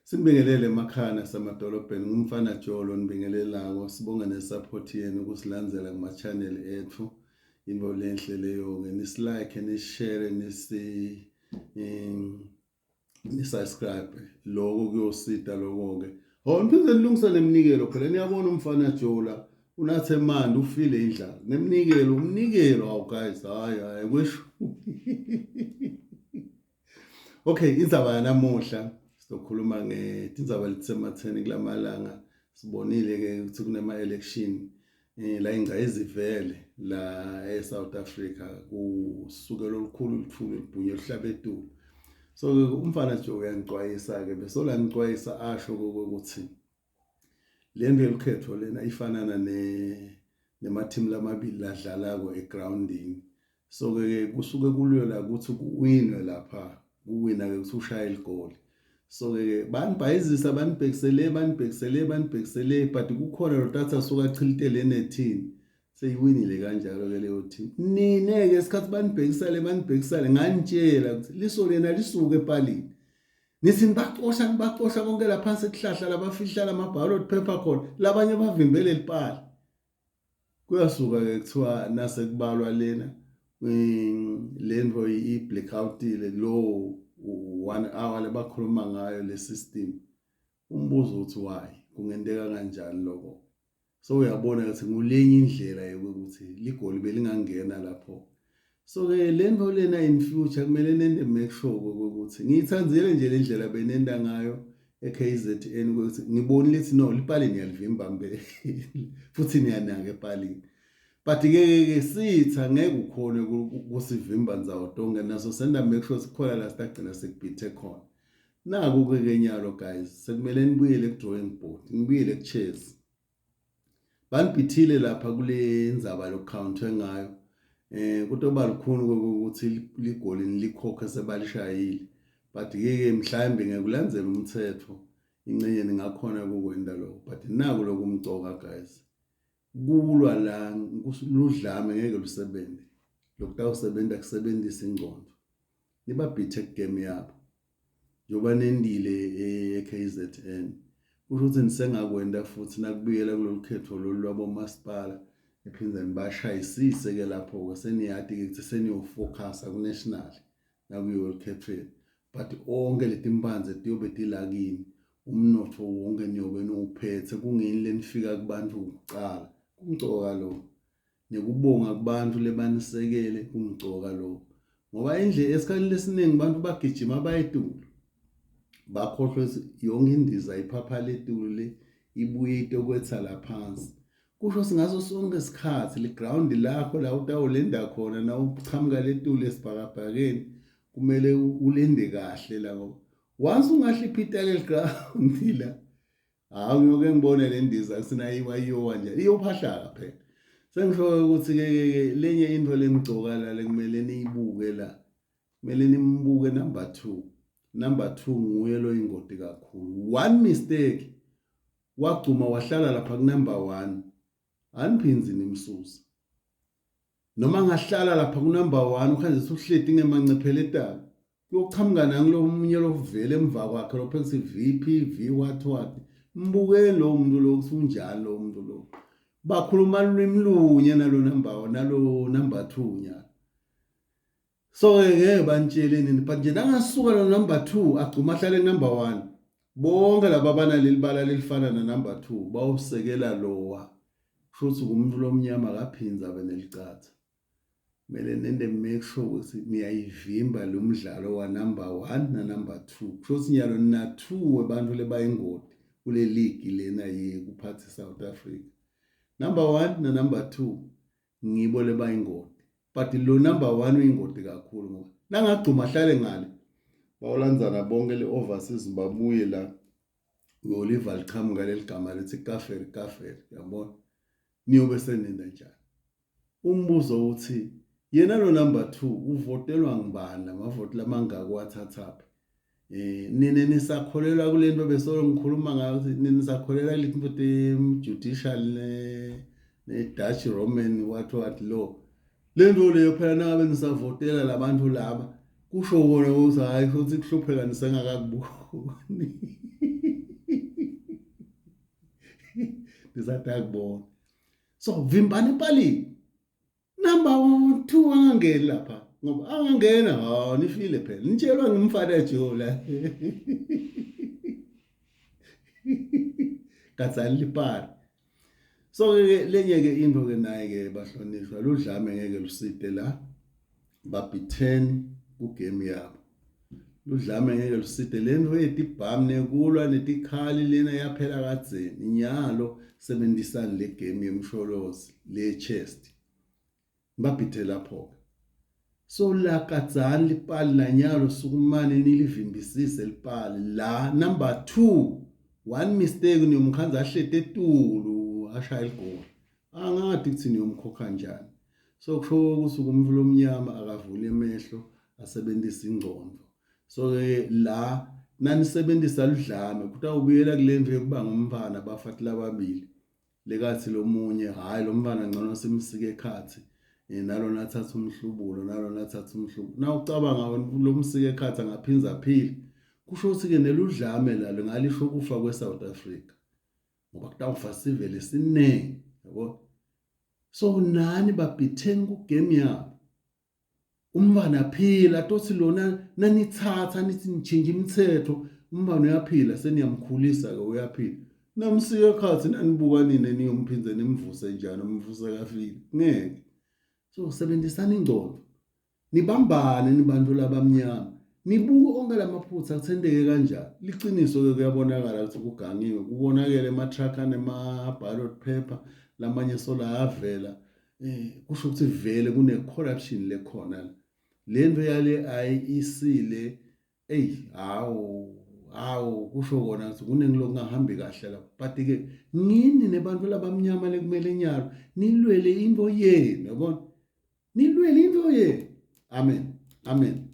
Sinibingelele emakhaya nasemadolobheni ngumfana Joe lonibingelelako sibonga nesupport yenu kusilandzela kuma-channel etfu intfo lenhle leyo-ke nisilike nisishare nisi ni-subscribe loko kuyosita loko-ke ho niphinde nilungise neminikelo phela niyabona umfana Joe la unathe mandi ufile indlala neminikelo umnikelo awu guys hayi hayi kwesho Okay, indzaba yanamuhla sizokhuluma ngetindzaba letisematheni kulamalanga. Sibonile ke ukuthi kunema election eh, la ingcayizivele la eSouth Africa kusukela olukhulu luthuli olubhunye oluhlaba etulu. So ke umfana nje uyangicwayisa ke besola ngicwayisa asho ukuthi Le nto yelukhetfo lena ifanana ne nemathimu lamabili ladlalako egroundini so ke ke kusuke kulwela ukuthi kuwinwe lapha kuwina ke ukuthi ushaye ligoli so ke ke banibhayizisa banibhekisele banibhekisele banibhekisele but kukhona lo tatha suka achilitele enethini seyiwinile kanjalo ke leyo team nine ke isikhathi banibhekisale banibhekisale nganitshela ukuthi liso lena lisuke epalini Nithi nibacosha nibacosha konke laphansi ekuhlahla labafihla lama-ballot paper khona labanye bavimbele lipali. Kuyasuka ke kuthiwa nase kubalwa lena lento i-blackoutile lo one hour lebakhuluma ngayo le system. Umbuzo uthi why kungenteka kanjani lokho? So uyabona ukuthi ngulenye indlela yokuthi ligoli belingangena lapho. So ke lento lena in future kumele nende make sure ukuthi ngiyithandzile nje le ndlela benenda ngayo eKZN ukuthi ngibonile ukuthi no lipali niyalivimba mbe futhi niyanaka epalini. But ke ke sitha ngeke ukhone kusivimba ndzawo tonke naso senda make sure sikhona la sitagcina sekubhithe khona. Naku ke ke nyalo guys sekumele nibuyele ku drawing board nibuyele ku chairs. Banibhithile lapha kule ndzaba lokukhawunthwe ngayo eh kutoba lukhuni ukuthi ligoli nilikhokhe sebalishayile but ke ke mhlawumbe ngekulandzela umthetho incenye ningakhona ukukwenta lokho but naku lokumcoka guys kulwa la ludlame ngeke lusebenze lokutawusebenta kusebenzisa ingcondo nibabhithe kugame yabo njengoba nendile e-KZN kusho ukuthi nisengakwenda futhi nakubuyela kulolu khetho lolu lwabomasipala niphinde nibashayisise-ke lapho-ke seniyati-ke ukuthi seniyofokhasa ku-national nakuyiwe olukhethweni but onke letimphandze tiyobe tilakini umnotfo wonke niyobe niwuphethe kungini lenifika kubantu kucala kumcoka lokho nekubonga kubantu lebanisekele kumcoka lokho ngoba indle esikhathini lesiningi abantu bagijima bayetulu bakhohlwe yonke indiza iphapha letulu le ibuye itokwetha la phansi kusho singaso sonke isikhathi liground lakho la utawulenda khona na uqhamuka letulu esibhakabhakeni kumele ulende kahle la ngoba once ungahliphi leli ground la Hawu ngiyoke ngibone le ndiza kusinayiwa iyowa nje iyophahlaka phela. Sengisho ukuthi ke ke lenye into lemgcoka la lekumele niyibuke la. Kumele nimbuke number 2. Number 2 nguye lo ingoti kakhulu. One mistake wagcuma wahlala lapha ku number 1. Aniphinzi nimsusa. Noma ngahlala lapha ku number 1 ukhanjisa uhleti ngemancepheletana. Kuyoqhamuka nangu lo munye lovela emva kwakhe lo phensi VP V what what. Mbukeni lo muntu lo ukuthi unjani lo muntu lo. Bakhuluma lwimi lunye nalo number nalo number 2 nyalo. So ke ngeke banitshele nini but nje nangasuka lo number 2 agcuma ahlale number 1. Bonke laba abanaleli bala lelifana na number 2 bawusekela lowa. Kusho ukuthi umuntu lomnyama akaphinza abe nelicatha. Kumele nende make sure ukuthi niyayivimba lo mdlalo wa number 1 na number 2. Kusho ukuthi nyalo nina 2 webantu lebayingoti kule league lena yekuphatha South Africa. Number 1 na number 2 ngibo lebayingoti. But lo number 1 uyingoti kakhulu ngoba nangagcuma ahlale ngale bawulandzana bonke le overseas babuye la uyoliva liqhamuka leli gama lithi kaferi kaferi yabona niyobe senenda njani Umbuzo uthi yena lo number 2 uvotelwa ngubani lamavoti lamangaka uwathathaphi? Eh nina nisakholelwa kulento besolo ngikhuluma ngayo ukuthi nina nisakholelwa kulento judicial ne ne Dutch Roman what what law. Lento leyo phela nangabe nisavotela labantu laba kusho kona ukuthi hayi futhi kuhlupheka nisengakakuboni. Nisatakubona. So vimbani epalini. Number 2 angangeni lapha ngoba angangena ha nifile phela. Nitshelwa ngumfana Joe la. Katsani lipali. So ke lenye ke into ke naye ke bahlonishwa ludlame ngeke lusite la babhitheni ku game yabo. Ludlame ngeke lusite lento yetibhamu nekulwa netikhali lena yaphela kadzeni. Nyalo sebenzisani le game yemsholozi le chest. Ngibabhithe lapho-ke. So lakadzani lipali nanyalo sukumani nilivimbisise lipali la number 2 one mistake niyomkhandza ahlete etulu ashaya ligoli angati ukuthi niyomkhokha njani so kusho ukuthi umuntu lomnyama akavuli emehlo asebenzisa ingqondo so ke la nanisebenzisa ludlame kutawubuyela kule ndlu yokuba ngumfana abafati lababili Lekathi lomunye hhayi lo mntwana ngcono simsike ekhathi eh, nalona athatha umhlubulo nalona athatha umhlubulo na ucabanga wena lo msike ekhathi angaphinza aphile kusho ukuthi-ke neludlame lalo ngalisho ukufa kwe-South Africa ngoba kutawufa sive lesiningi yabo so nani babhitheni kugame yabo Umntwana aphila tothi lona nanithatha nithi nitshintsha imithetho umntwana uyaphila seniyamkhulisa ke uyaphila namsika ekhathi nanibuka nina niyomphinde nimvuse njani umvuse kafile ngeke so sebenzisani ingqondo nibambane nibantu labamnyama nibuke onke lamaphutha kuthenteke kanjani liqiniso ke kuyabonakala ukuthi kugangiwe kubonakele ama-truck anema-ballot paper lamanye sola avela Eh kusho ukuthi vele kune corruption lekhona la. Lento yale IEC le ey hawu hawu kusho kona ukuthi kuningi lokungahambi kahle lapho but ke ngini nebantu labamnyama lekumele nyalo nilwele into yenu yabona nilwele into yenu amen amen.